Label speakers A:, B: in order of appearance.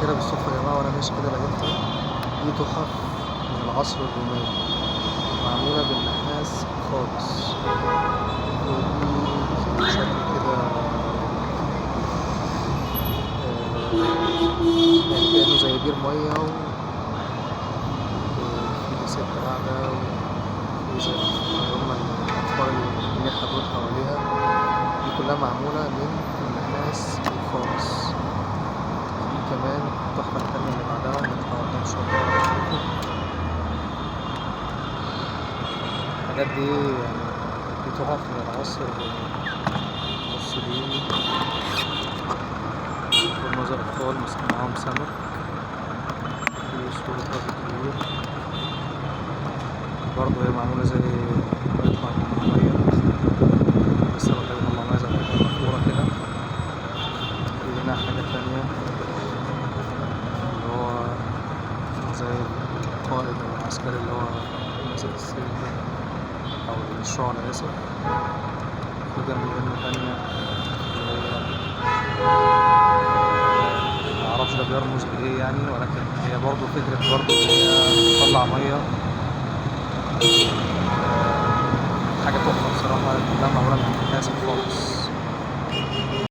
A: كده بالصدفة يا جماعة وأنا ماشي كده لقيتها. دي تحف من العصر الروماني، معمولة بالنحاس خالص، ودي زي شكل كده، يعني كأنه زي بير مية، وفي ست قاعدة، وفي زي اللي هم الأطفال الأجنحة دول حواليها. دي كلها معمولة من النحاس الخالص. في كمان التحفة التانية اللي بعدها نطلع قدام شوية أوريكم الحاجات دي. يعني دي تحف من العصر الروماني. بص دي منظر أطفال ماسكين معاهم سمك، في صورة راجل كبير برضه، هي معمولة زي بيطلع منها مية، السمك ده بيطلع مية زي ماسورة كده. في هنا حاجة تانية اللي هو زي القائد أو العسكري اللي هو ماسك السيف ده أو الشعلة، آسف. في جنب منه تانية اللي هي معرفش ده بيرمز لإيه يعني، ولكن هي برضه فكرة برضه إن هي بتطلع مية. حاجة تحفة بصراحة، كلها معمولة من النحاس خالص.